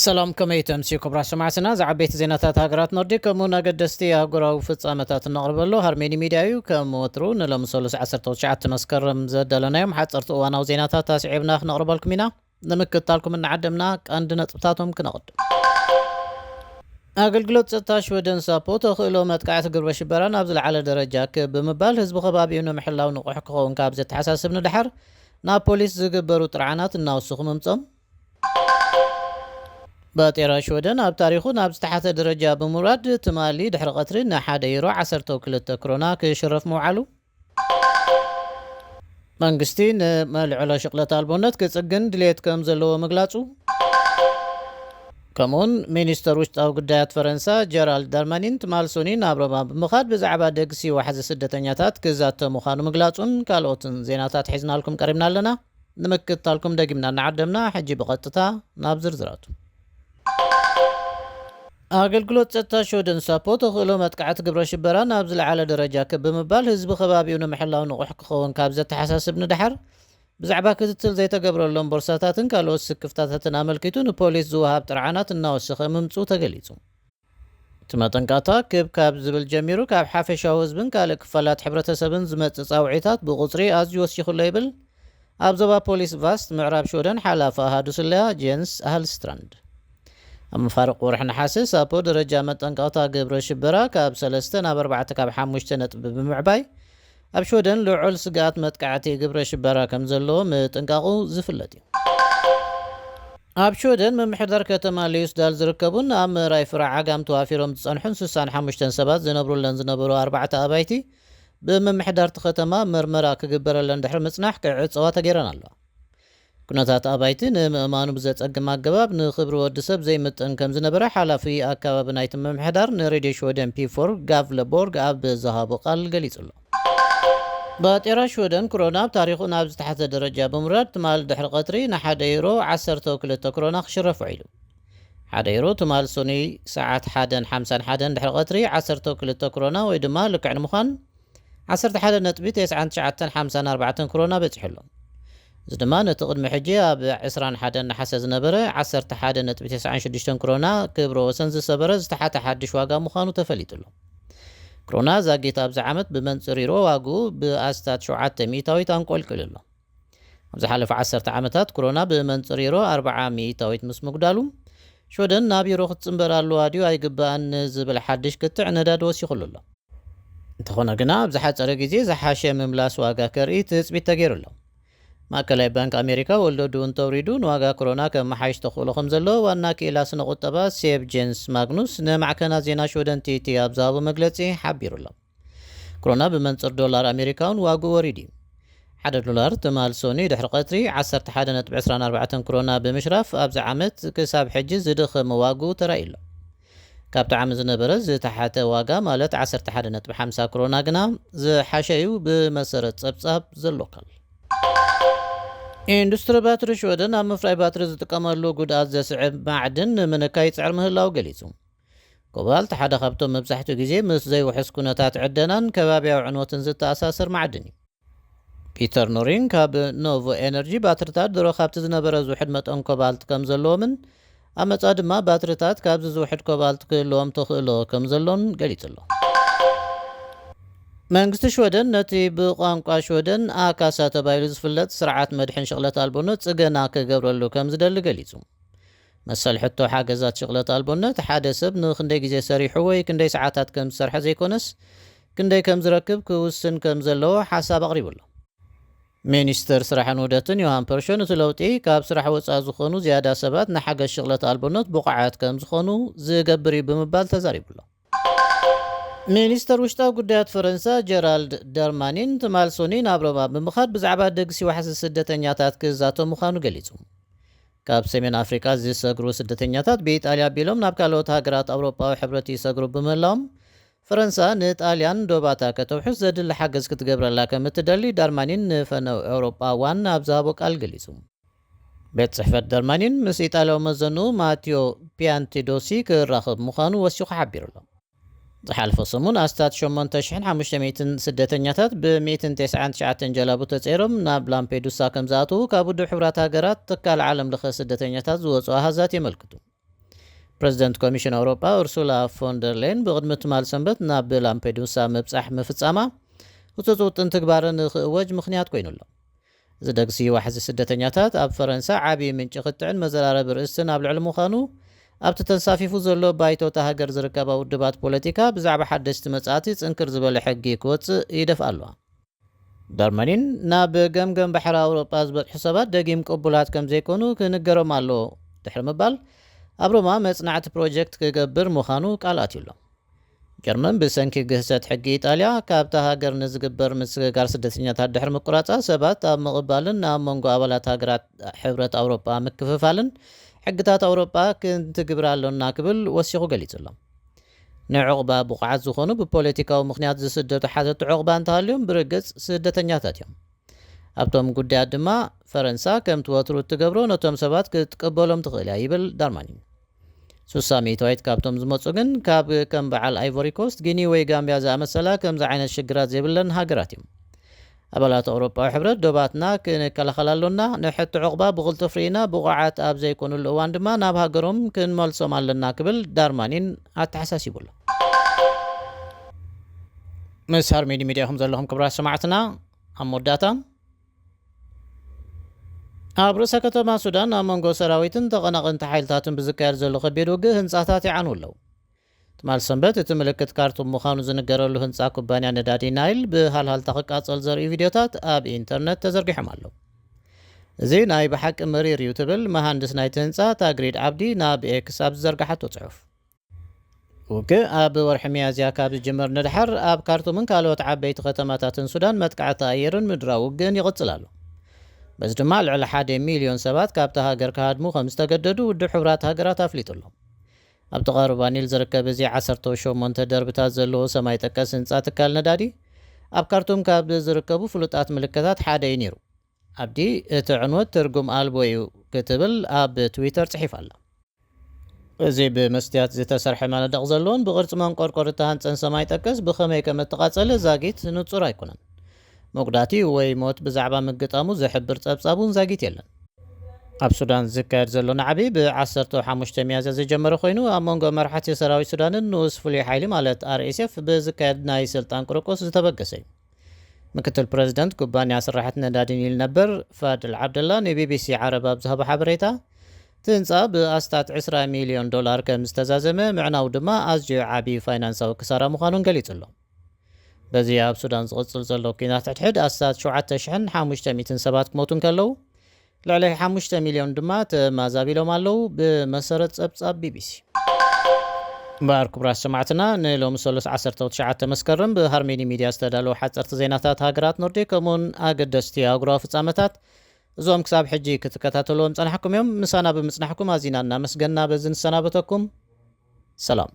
ሰላም፣ ከመይ ተምስዩ ክቡራት ሰማዕትና? ዝዓበይቲ ዜናታት ሃገራት ኖርዲክ ከምኡውን ኣገደስቲ ኣህጉራዊ ፍጻመታት እነቕርበሉ ሃርሜኒ ሚድያ እዩ። ከም ወትሩ ንሎሚ ሰሉስ ዓሰርተ ትሽዓተ መስከረም ዘዳለናዮም ሓጸርቲ እዋናዊ ዜናታት ኣስዒብና ክነቕርበልኩም ኢና። ንምክትታልኩም እናዓደምና ቀንዲ ነጥብታቶም ክነቕድም። ኣገልግሎት ጸጥታ ሽወደን ሳፖ ተኽእሎ መጥቃዕቲ ግብረ ሽበራ ናብ ዝለዓለ ደረጃ ክብ ብምባል ህዝቢ ከባቢኡ ንምሕላው ንቑሕ ክኸውን ካብ ዘተሓሳስብ ንድሓር ናብ ፖሊስ ዝግበሩ ጥርዓናት እናወሰኹ ምምጾም። ባጤራ ሽወደን ኣብ ታሪኹ ናብ ዝተሓተ ደረጃ ብምውራድ ትማሊ ድሕሪ ቀትሪ ንሓደ ዩሮ ዓሰርተ ክልተ ክሮና ክሽረፍ ምውዓሉ። መንግስቲ ንመልዕሎ ሽቕለት ኣልቦነት ክጽግን ድሌት ከም ዘለዎ ምግላጹ። ከምኡውን ሚኒስተር ውሽጣዊ ጉዳያት ፈረንሳ ጀራልድ ዳርማኒን ትማል ሶኒ ናብ ሮማ ብምኻድ ብዛዕባ ደግሲ ዋሕዚ ስደተኛታት ክዛተ ምዃኑ ምግላጹን ካልኦትን ዜናታት ሒዝናልኩም ቀሪብና ኣለና። ንምክትታልኩም ደጊምና እናዓደምና፣ ሕጂ ብቐጥታ ናብ ዝርዝራቱ። ኣገልግሎት ጸጥታ ሽወደን ሳፖ ተኽእሎ መጥቃዕቲ ግብረ ሽበራ ናብ ዝለዓለ ደረጃ ክብ ብምባል ህዝቢ ከባቢኡ ንምሕላው ንቑሕ ክኸውን ካብ ዘተሓሳስብ ንድሓር ብዛዕባ ክትትል ዘይተገብረሎም ቦርሳታትን ካልኦት ስክፍታታትን ኣመልኪቱ ንፖሊስ ዝወሃብ ጥርዓናት እናወሰኸ ምምጹ ተገሊጹ። እቲ መጠንቀቕታ ክብ ካብ ዝብል ጀሚሩ ካብ ሓፈሻዊ ህዝብን ካልእ ክፋላት ሕብረተሰብን ዝመጽእ ጻውዒታት ብቑጽሪ ኣዝዩ ወሲኹ ኣሎ ይብል ኣብ ዞባ ፖሊስ ቫስት ምዕራብ ሽወደን ሓላፊ ኣሃዱ ስለያ ጄንስ ኣህልስትራንድ። ኣብ መፋርቕ ወርሒ ነሓሰ ሳፖ ደረጃ መጠንቀቕታ ግብረ ሽበራ ካብ ሰለስተ ናብ ኣርባዕተ ካብ ሓሙሽተ ነጥቢ ብምዕባይ ኣብ ሽወደን ልዑል ስግኣት መጥቃዕቲ ግብረ ሽበራ ከም ዘለዎ ምጥንቃቑ ዝፍለጥ እዩ። ኣብ ሽወደን ምምሕዳር ከተማ ሊዩስዳል ዝርከቡን ኣብ ምእራይ ፍረ ዓጋም ተዋፊሮም ዝጸንሑን ስሳን ሓሙሽተን ሰባት ዝነብሩለን ዝነበሩ ኣርባዕተ ኣባይቲ ብምምሕዳርቲ ከተማ መርመራ ክግበረለን ድሕሪ ምጽናሕ ክዕጸዋ ተገይረን ኣለዋ። ኩነታት ኣባይቲ ንምእማኑ ብዘጸግም ኣገባብ ንኽብሪ ወዲ ሰብ ዘይምጥን ከም ዝነበረ ሓላፊ ኣከባቢ ናይቲ ምምሕዳር ንሬድዮ ሽወደን ፒ ፎር ጋቭለቦርግ ኣብ ዝሃቦ ቃል ገሊጹ ኣሎ። ባጤራ ሽወደን ክሮና ኣብ ታሪኹ ናብ ዝተሓተ ደረጃ ብምውራድ ትማል ድሕሪ ቀትሪ ንሓደ ዩሮ ዓሰርተ ክልተ ክሮና ክሽረፍ ውዒሉ። ሓደ ዩሮ ትማል ሶኒ ሰዓት ሓደን ሓምሳን ሓደን ድሕሪ ቀትሪ ዓሰርተ ክልተ ክሮና ወይ ድማ ልክዕ ንምዃን ዓሰርተ ሓደ ነጥቢ ተስዓን ትሽዓተን ሓምሳን ኣርባዕተን ክሮና በጺሑ ኣሎ። እዚ ድማ ነቲ ቅድሚ ሕጂ ኣብ ዕስራን ሓደን ነሓሰ ዝነበረ ዓሰርተ ሓደ ነጥቢ ተስዓን ሽዱሽተን ክሮና ክብረ ወሰን ዝሰበረ ዝተሓተ ሓድሽ ዋጋ ምዃኑ ተፈሊጡ ኣሎ። ክሮና ዛጊት ኣብዚ ዓመት ብመንጽር ዩሮ ዋግኡ ብኣስታት ሸውዓተ ሚእታዊት ኣንቆልቂሉ ኣሎ። ኣብ ዝሓለፈ ዓሰርተ ዓመታት ክሮና ብመንጽር ዩሮ ኣርብዓ ሚእታዊት ምስ ምጉዳሉ ሽወደን ናብ ዩሮ ክትጽንበር ኣለዋ ድዩ ኣይግባእን ዝብል ሓድሽ ክትዕ ነዳዲ ወሲኹሉ ኣሎ። እንተኾነ ግና ኣብ ዝሓጸረ ግዜ ዝሓሸ ምምላስ ዋጋ ከርኢ ትጽቢት ተገይሩ ኣሎ። ማእከላይ ባንክ ኣሜሪካ ወለዱ እንተውሪዱ ንዋጋ ክሮና ከመሓይሽ ተኽእሎ ከም ዘሎ ዋና ክኢላ ስነ ቁጠባ ሴብ ጄንስ ማግኑስ ንማዕከናት ዜና ሽወደን ቲቲ ኣብ ዝሃቦ መግለጺ ሓቢሩ ኣሎ። ክሮና ብመንጽር ዶላር ኣሜሪካ እውን ዋግኡ ወሪዱ እዩ። ሓደ ዶላር ትማል ሶኒ ድሕሪ ቀትሪ ዓሰርተ ሓደ ነጥቢ ዕስራን ኣርባዕተን ክሮና ብምሽራፍ ኣብዚ ዓመት ክሳብ ሕጂ ዝደኸመ ዋግኡ ተራእዩ ኣሎ። ካብቲ ዓሚ ዝነበረ ዝተሓተ ዋጋ ማለት ዓሰርተ ሓደ ነጥቢ ሓምሳ ክሮና ግና ዝሓሸ እዩ፣ ብመሰረት ጸብጻብ ዘሎ ካል። ኢንዱስትሪ ባትሪ ሽወደን ኣብ ምፍራይ ባትሪ ዝጥቀመሉ ጉድኣት ዘስዕብ ማዕድን ንምንካይ ይጽዕር ምህላው ገሊጹ። ኮባልት ሓደ ካብቶም መብዛሕትኡ ግዜ ምስ ዘይውሑስ ኩነታት ዕደናን ከባብያዊ ዕንወትን ዝተኣሳሰር ማዕድን እዩ። ፒተር ኖሪን ካብ ኖቮ ኤነርጂ ባትሪታት ድሮ ካብቲ ዝነበረ ዝውሕድ መጠን ኮባልት ከም ዘለዎምን ኣብ መጻኢ ድማ ባትሪታት ካብዚ ዝውሕድ ኮባልት ክህልዎም ተኽእሎ ከም ዘሎን ገሊጹ ኣሎ። መንግስቲ ሽወደን ነቲ ብቋንቋ ሽወደን ኣካሳ ተባሂሉ ዝፍለጥ ስርዓት መድሕን ሽቕለት ኣልቦነት ጽገና ክገብረሉ ከም ዝደሊ ገሊጹ። መሰል ሕቶ ሓገዛት ሽቕለት ኣልቦነት ሓደ ሰብ ንክንደይ ግዜ ሰሪሑ ወይ ክንደይ ሰዓታት ከም ዝሰርሐ ዘይኮነስ ክንደይ ከም ዝረክብ ክውስን ከም ዘለዎ ሓሳብ ኣቕሪቡ ኣሎ። ሚኒስተር ስራሕን ውህደትን ዮሃን ፐርሾን እቲ ለውጢ ካብ ስራሕ ወፃኢ ዝኾኑ ዝያዳ ሰባት ንሓገዝ ሽቕለት ኣልቦነት ብቑዓት ከም ዝኾኑ ዝገብር እዩ ብምባል ተዛሪቡ ኣሎ። ሚኒስተር ውሽጣዊ ጉዳያት ፈረንሳ ጀራልድ ደርማኒን ትማል ሶኒ ናብ ሮማ ብምኻድ ብዛዕባ ደግሲ ዋሕዚ ስደተኛታት ክዛቶ ምዃኑ ገሊጹ። ካብ ሰሜን ኣፍሪቃ ዝሰግሩ ስደተኛታት ብኢጣልያ ኣቢሎም ናብ ካልኦት ሃገራት ኣውሮጳዊ ሕብረት ይሰግሩ ብምህላዎም ፈረንሳ ንጣልያን ዶባታ ከተውሕስ ዘድሊ ሓገዝ ክትገብረላ ከም እትደሊ ዳርማኒን ንፈነው ኤውሮጳ ዋን ኣብ ዝሃቦ ቃል ገሊጹ። ቤት ጽሕፈት ደርማኒን ምስ ኢጣልያዊ መዘኑ ማቲዮ ፒያንቲዶሲ ክራኸብ ምዃኑ ወሲኹ ሓቢሩ ኣሎ። ዝሓለፈ ሰሙን ኣስታት ሸሞንተ ሽሕን ሓሙሽተ ሚእትን ስደተኛታት ብ ሚእትን ተስዓን ትሽዓተን ጀላቡ ተጸይሮም ናብ ላምፔዱሳ ከም ዝኣተዉ ካብ ውድብ ሕቡራት ሃገራት ትካል ዓለም ለኸ ስደተኛታት ዝወጹ ኣሃዛት የመልክቱ። ፕረዚደንት ኮሚሽን ኣውሮጳ ኡርሱላ ፎንደር ሌን ብቕድሚ ትማል ሰንበት ናብ ላምፔዱሳ ምብጻሕ ምፍጻማ ህጹጽ ውጥን ትግባረ ንኽእወጅ ምኽንያት ኮይኑ ኣሎ። እዚ ደግሲ ዋሕዚ ስደተኛታት ኣብ ፈረንሳ ዓቢ ምንጪ ክትዕን መዘራረቢ ርእስትን ኣብ ልዕሊ ምዃኑ፣ ኣብቲ ተንሳፊፉ ዘሎ ባይቶ እታ ሃገር ዝርከባ ውድባት ፖለቲካ ብዛዕባ ሓደስቲ መጻእቲ ጽንክር ዝበለ ሕጊ ክወጽእ ይደፍኣ ኣለዋ። ዳርማኒን ናብ ገምገም ባሕሪ ኣውሮጳ ዝበጽሑ ሰባት ደጊም ቅቡላት ከም ዘይኮኑ ክንገሮም ኣሎ ድሕሪ ምባል፣ ኣብ ሮማ መጽናዕቲ ፕሮጀክት ክገብር ምዃኑ ቃል ኣትዩ ኣሎ። ጀርመን ብሰንኪ ግህሰት ሕጊ ኢጣልያ ካብታ ሃገር ንዝግበር ምስግጋር ስደተኛታት ድሕሪ ምቁራጻ፣ ሰባት ኣብ ምቕባልን ኣብ መንጎ ኣባላት ሃገራት ሕብረት ኣውሮጳ ምክፍፋልን ሕግታት ኣውሮጳ ክንትግብር ኣሎና ክብል ወሲኹ ገሊጹ ኣሎ። ንዕቑባ ብቑዓት ዝኾኑ ብፖለቲካዊ ምኽንያት ዝስደዱ ሓተቲ ዕቑባ እንተሃልዮም ብርግጽ ስደተኛታት እዮም። ኣብቶም ጉዳያት ድማ ፈረንሳ ከምቲ ወትሩ እትገብሮ ነቶም ሰባት ክትቅበሎም ትኽእል እያ ይብል ዳርማኒን። ሱሳ ሚእታዊት ካብቶም ዝመጹ ግን ካብ ከም በዓል ኣይቮሪ ኮስት፣ ጊኒ ወይ ጋምቢያ ዝኣመሰላ ከምዚ ዓይነት ሽግራት ዘይብለን ሃገራት እዮም። ኣባላት ኣውሮጳዊ ሕብረት ዶባትና ክንከላኸል ኣሎና፣ ንሕቲ ዕቑባ ብቕልጡፍ ርኢና ብቑዓት ኣብ ዘይኮኑሉ እዋን ድማ ናብ ሃገሮም ክንመልሶም ኣለና ክብል ዳርማኒን ኣተሓሳሲቡ ኣሎ። ምስ ሃርሜዲ ሚድያ ኢኹም ዘለኹም ክቡራት ሰማዕትና። ኣብ መወዳእታ ኣብ ርእሰ ከተማ ሱዳን ኣብ መንጎ ሰራዊትን ተቐናቐንቲ ሓይልታትን ብዝካየድ ዘሎ ከቢድ ውግእ ህንጻታት ይዓኑ ኣለዉ። ትማል ሰንበት እቲ ምልክት ካርቱም ምዃኑ ዝንገረሉ ህንጻ ኩባንያ ነዳዲ ናይል ብሃልሃልታ ክቃጸል ዘርእዩ ቪድዮታት ኣብ ኢንተርነት ተዘርጊሖም ኣለዉ። እዚ ናይ ብሓቂ መሪር እዩ ትብል መሃንድስ ናይቲ ህንጻ ታግሪድ ዓብዲ ናብ ኤክስ ኣብ ዝዘርግሓቶ ጽሑፍ። ውግእ ኣብ ወርሒ ሚያዝያ ካብ ዝጅምር ንድሓር ኣብ ካርቱምን ካልኦት ዓበይቲ ከተማታትን ሱዳን መጥቃዕቲ ኣየርን ምድራዊ ውግእን ይቕጽል ኣሎ። በዚ ድማ ልዕሊ ሓደ ሚልዮን ሰባት ካብታ ሃገር ክሃድሙ ከም ዝተገደዱ ውድብ ሕቡራት ሃገራት ኣፍሊጡ ኣሎ። ኣብቲ ቀረባ ኒል ዝርከብ እዚ ዓሰርተ ሸሞንተ ደርብታት ዘለዎ ሰማይ ጠቀስ ህንጻ ትካል ነዳዲ ኣብ ካርቱም ካብ ዝርከቡ ፍሉጣት ምልክታት ሓደ እዩ ነይሩ። ኣብዲ እቲ ዕንወት ትርጉም ኣልቦ እዩ ክትብል ኣብ ትዊተር ጽሒፋ ኣላ። እዚ ብመስትያት ዝተሰርሐ መነደቕ ዘለዎን ብቕርጺ መንቆርቆር እተሃንጸን ሰማይ ጠቀስ ብኸመይ ከም እተቓጸለ ዛጊት ንጹር ኣይኮነን። መጉዳእቲ ወይ ሞት ብዛዕባ ምግጣሙ ዝሕብር ጸብጻብ እውን ዛጊት የለን። ኣብ ሱዳን ዝካየድ ዘሎ ናዕቢ ብ ዓሰርተ ሓሙሽተ ሚያዝያ ዝጀመረ ኮይኑ፣ ኣብ መንጎ መራሕቲ ሰራዊት ሱዳንን ንኡስ ፍሉይ ሓይሊ ማለት ኣር ኤስ ኤፍ ብዝካየድ ናይ ስልጣን ቁርቁስ ዝተበገሰ እዩ። ምክትል ፕረዚደንት ኩባንያ ስራሕቲ ነዳዲ ኒል ነበር ፋድል ዓብደላ ንቢቢሲ ዓረብ ኣብ ዝሃቦ ሓበሬታ፣ እቲ ህንጻ ብኣስታት ዕስራ ሚልዮን ዶላር ከም ዝተዛዘመ፣ ምዕናው ድማ ኣዝዩ ዓቢ ፋይናንሳዊ ክሳራ ምዃኑን ገሊጹ ኣሎ። በዚ ኣብ ሱዳን ዝቕጽል ዘሎ ኲናት ሕድሕድ ኣስታት ሸውዓተ ሽሕን ሓሙሽተ ሚእትን ሰባት ክሞቱ እንከለዉ፣ ልዕሊ ሓሙሽተ ሚልዮን ድማ ተማዛቢሎም ኣለዉ፣ ብመሰረት ጸብጻብ ቢቢሲ። እምበኣር ክቡራት ሰማዕትና፣ ንሎሚ ሰሉስ ዓሰርተ ትሽዓተ መስከረም ብሃርሜኒ ሚድያ ዝተዳለዉ ሓጸርቲ ዜናታት ሃገራት ኖርዲክ ከምኡውን ኣገደስቲ ኣህጉራዊ ፍጻመታት እዞም ክሳብ ሕጂ ክትከታተልዎም ጸናሕኩም እዮም። ምሳና ብምጽናሕኩም ኣዚና እናመስገንና በዚ ንሰናበተኩም። ሰላም።